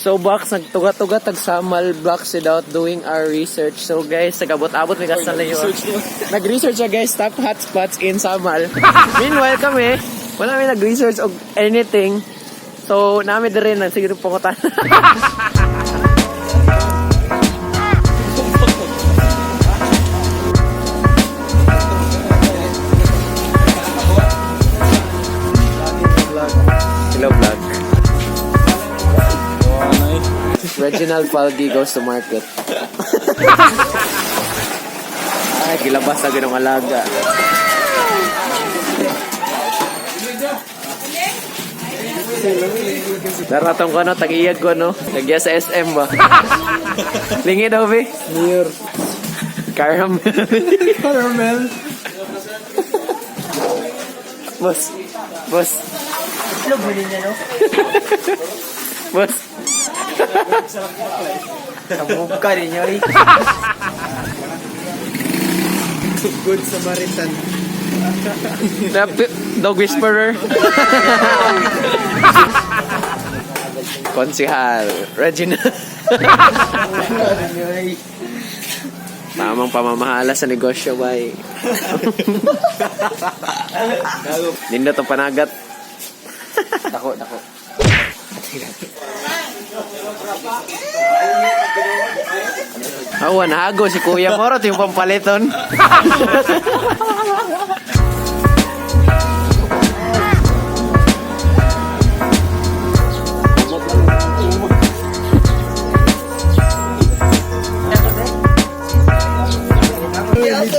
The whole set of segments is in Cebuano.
So box nagtuga-tuga tag Samal blocks without doing our research. So guys, nagabot-abot mi kas layo. Nag-research siya guys, top hotspots in Samal. Meanwhile kami, wala mi nag-research og anything. So nami diri na siguro pungutan. Hello vlog. Reginald Falgi goes to market. Ay, gilabas na ganong alaga. Daratong ko no, tag-iyag ko no. Nagya sa SM ba? Lingi daw, be. Near. Caramel. Caramel. Boss. Boss. Itlog mo niya, no? Boss. Sabog ka rin niya, eh. Good Samaritan. The dog whisperer. Konsihal. Reginald. Tamang pamamahala sa negosyo, bay. Nindot ang panagat. Dako, dako. Awan, hago si Kuya Moro, yung pampaliton.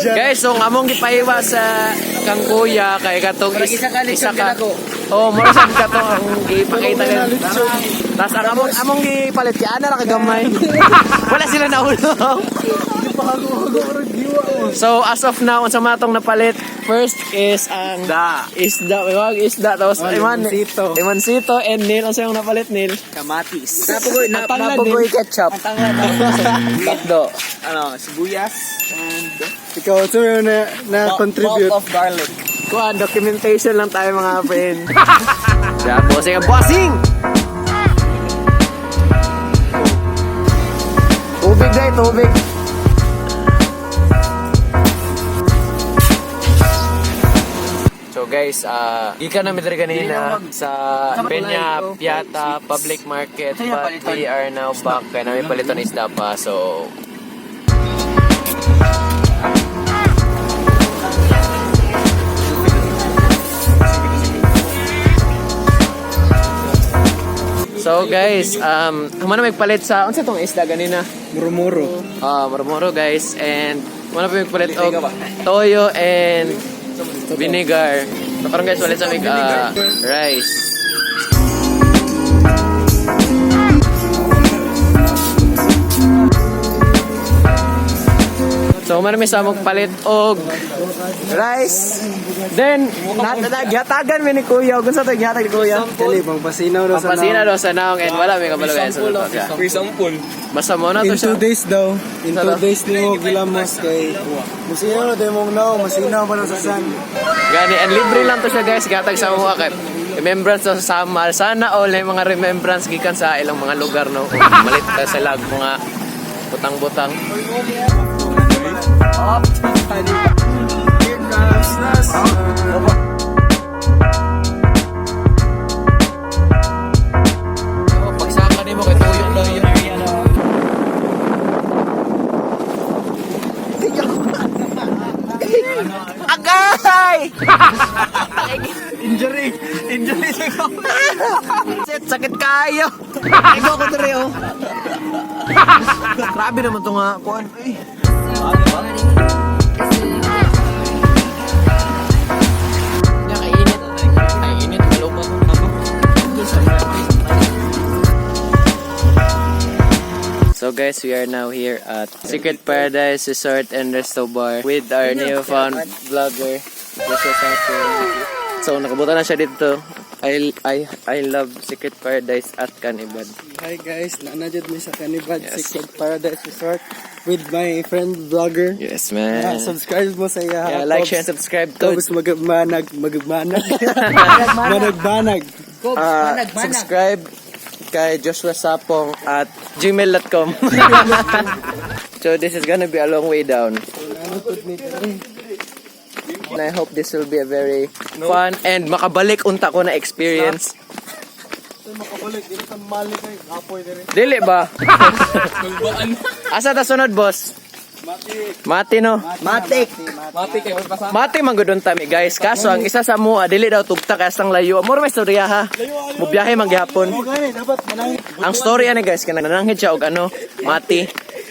Guys, so ang among gipaiwa sa kang kuya kay katong Isa ka isa lechon ka. ka. Oh, mura sad kato ang gipakita kan. Tas ang among gipalit kay ana ra kagamay. Wala sila naulong. So as of now, unsa man atong napalit? First is ang Da. Isda, may mga isda tapos Oh, iman limoncito. Limoncito and Neil, unsa yung napalit Neil? Kamatis. Ang tanglad din. Ketchup. Takdo. Ano, sibuyas and Ikaw, ito yung na, na-contribute. bulb of garlic. Kuan, documentation lang tayo mga friend. Siya, bossing ang bossing! Tubig dahil, tubig. So guys, gikan namin diri kanina sa Peña Piata Public Market, but we are now back kaya namin paliton isda pa. So So guys, humana magpalit sa unsa tong isda ganina? Murumuro. Ah, murmuro guys, and wala pa magpalit og toyo and vinegar. So karon guys, wala sa mig rice. So humana mi sa among palit og rice. Then nagyatagan mi ni kuya. Ug unsa to gihatag ni kuya? Kali, pangpasinaw na sa Pampasina daw sa naong and wala may kabalo guys. Free sample. Basta mo na In to siya. 2 days daw. In Sala. 2 days ni mo gilamos kay Masinaw na daw mong naong, masinaw pa na sa sun. Gani, and libre lang to siya guys, gatag sa mga kay remembrance sa Samal. Sana all na yung mga remembrance gikan sa ilang mga lugar no. Kung malit ka sa lag mga butang-butang. Pagsaka nimo kay tuyo daw yun. Agay! Injury! Injury sa ko. Shit, sakit kayo. Ikaw ko dire oh. Grabe naman to nga kuan. Ay. Nya kainit. Ay init malupot. So guys, we are now here at Secret Paradise Resort and Resto Bar with our newfound vlogger, Joshua Sato. So nakabuta na siya dito. I love Secret Paradise at Canibad. Hi guys, naanadjud mi sa Canibad Yes. Secret Paradise Resort with my friend vlogger. Yes, man. Yeah, subscribe mo sa iya. Yeah, like, share, and subscribe to Tapos magmanag, magmanag. Managbanag. Subscribe kay joshuasapong@gmail.com. So this is gonna be a long way down. And I hope this will be a very fun and makabalik unta ko na experience. Makabalik dili ta mali kay kapoy diri. Dili ba? Asa ta sunod, boss? Mati no. Matik. Mati kayo, pasa. Mati man gud unta mi, guys. Kaso ang isa sa mua dili daw tugta kay asang layo. Amor may istorya ha. Mubiyahe man gihapon. Gani dapat manang Ang story ani, guys, kanang nananghid siya og ano, mati.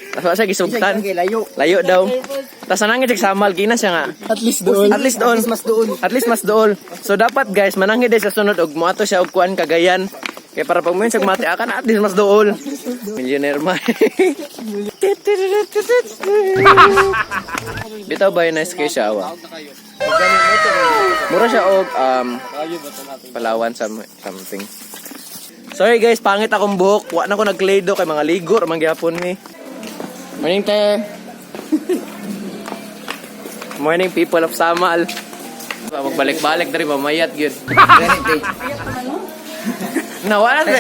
Tapos wala siya gisugtan. Layo. Layo daw. Tapos nananghid siya samal gina siya nga. At least doon. At least doon. At least mas doon. At least mas dool. So dapat, guys, mananghid siya sa sunod og moato siya og kuan Cagayan. Kay para pag muin sa mati akan at least mas dool. Millionaire man. Bitaw ba yun nice kay siya awa? Mura siya og Palawan something. Sorry guys, pangit akong buhok. Wa na ko nagkleido kay mga ligo ra man gihapon mi. Morning, te. Morning, people of Samal. Magbalik-balik diri mamayat gyud. Na wala na.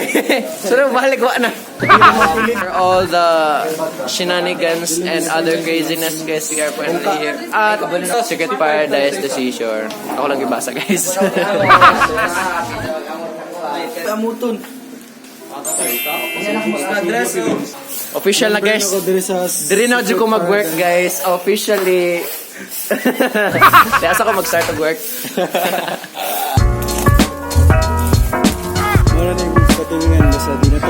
So balik wa na. For all the shenanigans and other craziness, guys, we are finally here at Secret Paradise, the Seashore. Ako lang gibasa, guys. Amuton. Address. Official na, guys. Ako diri sa Diri na jud ko mag-work, guys. Officially. Di asa ko mag-start og work. Mura na yung patingan basta di na ta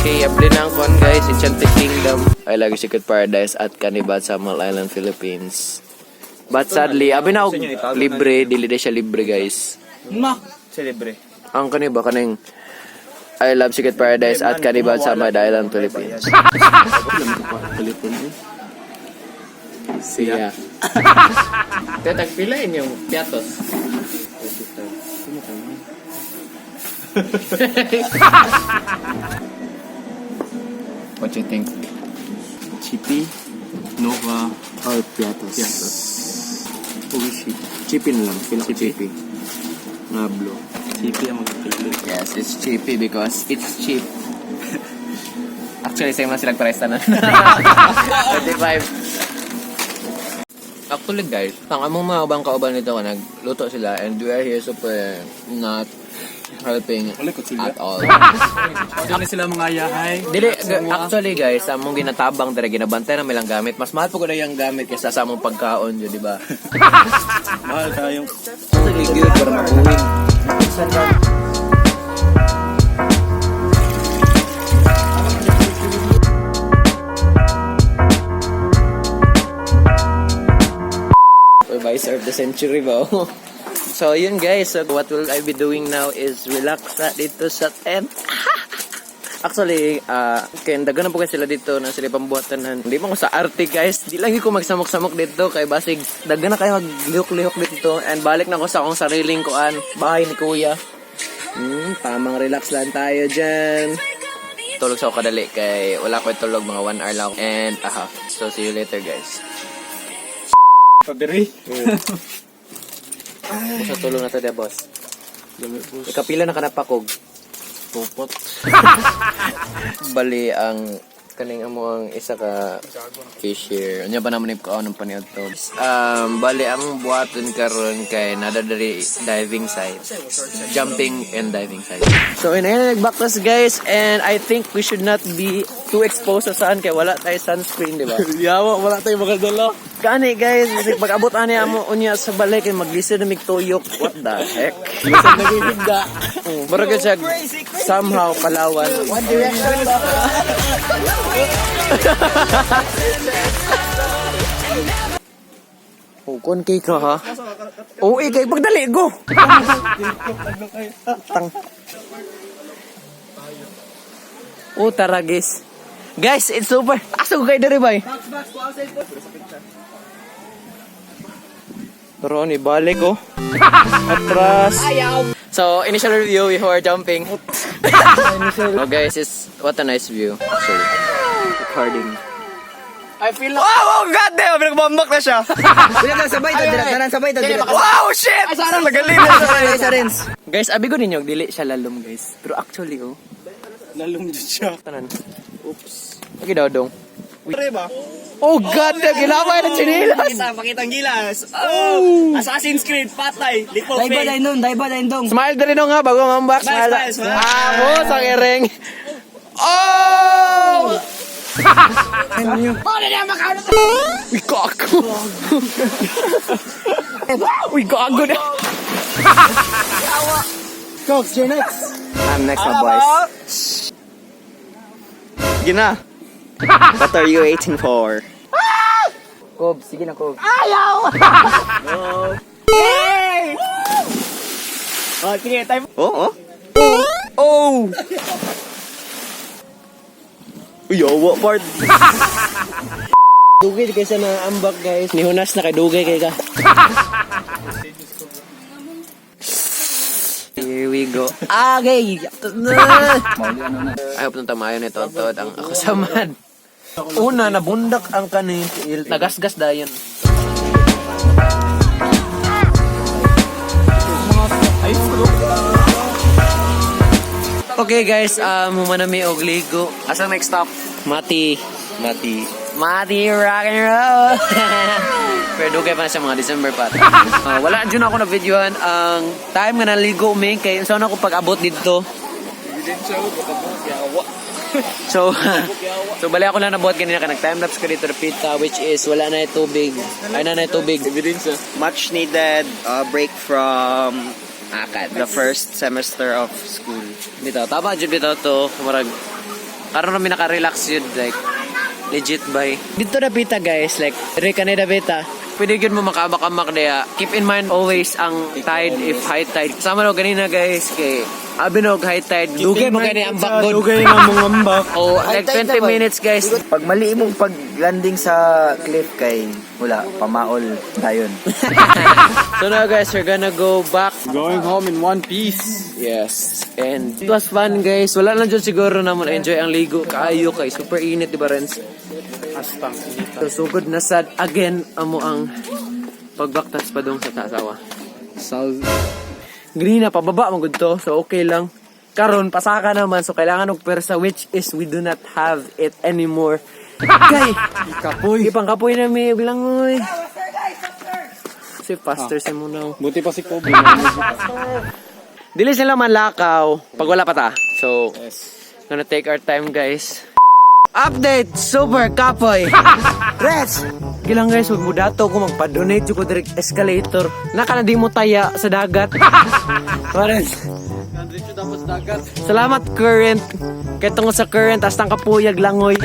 Okay, abli na ang kon, guys. Enchanted Kingdom. I love Secret Paradise at Canibad, Samal Island, Philippines. But sadly, abi na og libre, dili na siya libre, guys. Ma. Celebre. Ang kaniba kaning I love Secret Paradise at Canibad, Samal Island, Philippines. Siya. Tetag pila inyong piatos. What you think? Chippy, Nova, or Piatos. Piatos. Uishi. Chippy na lang. Pila ko chippy. Nablo. Chippy ang magpili. Yes, it's cheapy because it's cheap. Actually, same lang silang price tanan. 35. Actually, guys, ang among mga ubang kauban nito ka nagluto sila and we are here super not helping at all. Diyan sila mga yahay. Dili, actually guys, among ginatabang dere ginabantay na milang gamit. Mas mahal po ko na yung gamit kaysa sa among pagkaon, yun, di ba? Mahal tayong Actually, good para mabuhin. Supervisor of the century ba? So, yun guys. So, what will I be doing now is relax na dito sa tent. Actually, kaya dagan na po kasi sila dito na sila pambuhatan. Hindi mo ko sa arte, guys. Di lang ko magsamok-samok dito kay basig dagan na kayo maglihok-lihok dito and balik na ko sa akong sariling kuan, bahay ni kuya. Tamang relax lang tayo dyan. Tulog sa ako kadali kay wala ko tulog, mga 1 hour lang and a half. So see you later, guys. Padiri. Sa tulog na to, de boss. Ikapila na ka napakog. Popot. Bali ang kaning amo ang isa ka cashier. Unya ba naman ko anong paniud to? Bali ang buhaton karon kay nada diri diving site. Jumping and diving site. So in ayun nagbaklas, guys, and I think we should not be too exposed sa sun kay wala tayo sunscreen, di ba? Yawa, wala tayong magdala. Kani guys, kasi pag abot ani amo unya sa balay kay maglisod na mig tuyok. What the heck? Minsan nagigigda. Mura gyud siya somehow Palawan. One Direction. Oh, kon kay ka ha. Oo, eh, kay pagdali go. Tang. Oh, tara guys. Guys, it's super. Aso ko kay diri bay. Ronnie, balik oh. Atras. So, initial review before jumping. Oh guys, it's what a nice view actually. Recording. I feel like... Wow! Oh, God damn! Pinagbambak na siya! Wala sabay ta dira, tanan sabay ta dira. Wow! Shit! Nagaling na Sa Renz. Guys, abi ko ninyo, dili siya lalom, guys. Pero actually, oh. Lalong dyan siya. Tanan. Oops. Okay daw dong. Pre ba? Oh God, gilabay na chinilas. Pakita, pakita ang gilas. Oh! Assassin's Creed, patay. Lipo Daiba dahil nun, daiba dahil dong. Smile dali no nga bago mambak. Smile, Smile. smile, smile. Ah, mo sa kiring. Oh! Uy, gago. Uy, gago na. Cox, you're next. I'm next, my boys. Gina. What are you waiting for? Kob, sige na Kob. Oh, sige, time. Oh, oh. Oh! Uy, yawa part. Dugay kaysa na ambak, guys. Nihunas na kay dugay kay ka. Here we go. Okay. I hope nung tamayo ni Totod ang ako samad. Una, nabundak ang kanin. Nagasgas dayon. Okay guys, humanami og ligo. Asa next stop? Mati. Mati. Mati rock and roll. Pero dugay pa na siya mga December pa. Wala dyan ako na videoan ang time nga naligo mi kay unsa na ako pag-abot didto. So bali ako lang nabuhat kanina ka nag time lapse ko dito pita which is wala na yung tubig. Ay na na yung tubig. Much needed break from Akad. the first semester of school. Bitaw tama jud bitaw to murag karon rami naka-relax jud like legit bay. Dito na pita guys like re kanida beta. Pwede gyud mo makaabak-amak diya. Keep in mind always ang tide if high tide. Sama no ganina guys kay abi no high tide. Dugay mo gani ang bakgod. Dugay nga mong ambak. Oh, like 20 minutes guys. Pag mali mong pag-landing sa cliff kay wala, pamaol dayon. So now guys, we're gonna go back. Going home in one piece. Yes. And it was fun guys. Wala lang dyan siguro na mo enjoy ang ligo. Kaayo kay super init di ba Renz? Astang So sugod na sad again amo ang pagbaktas pa dong sa tasawa. Sal Green na pababa man gud to. So okay lang. Karon pasaka naman so kailangan og persa which is we do not have it anymore. Kay Kapoy. ipangkapoy na mi og langoy. Si faster sa mo now. Buti pa si Kobe. Dili sila manlakaw pag wala pa ta. So Yes. gonna take our time guys. Update! Super kapoy! Reds! Gilang guys, wag mo dato ko magpa-donate ko direct escalator. Naka na di mo taya sa dagat. Parang, Nandito tapos dagat. salamat current. Kay tungod sa current, hasta ang kapuyag langoy.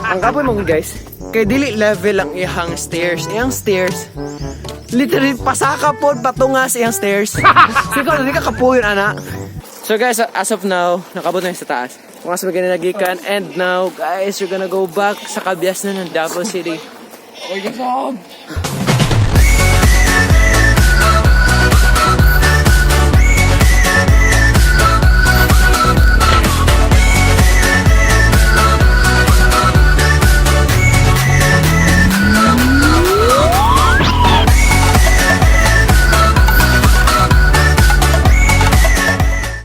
Ang kapoy mo guys. Kay dili level ang iyang stairs. Iyang stairs, literally pasaka pod patungas iyang stairs. So ikaw, di ka kapuyon, ana. So guys, as of now, nakabot na yun sa taas. Kung asa may gikan and now, guys, you're gonna go back sa kabyas na ng Davao City. Oy, gasab!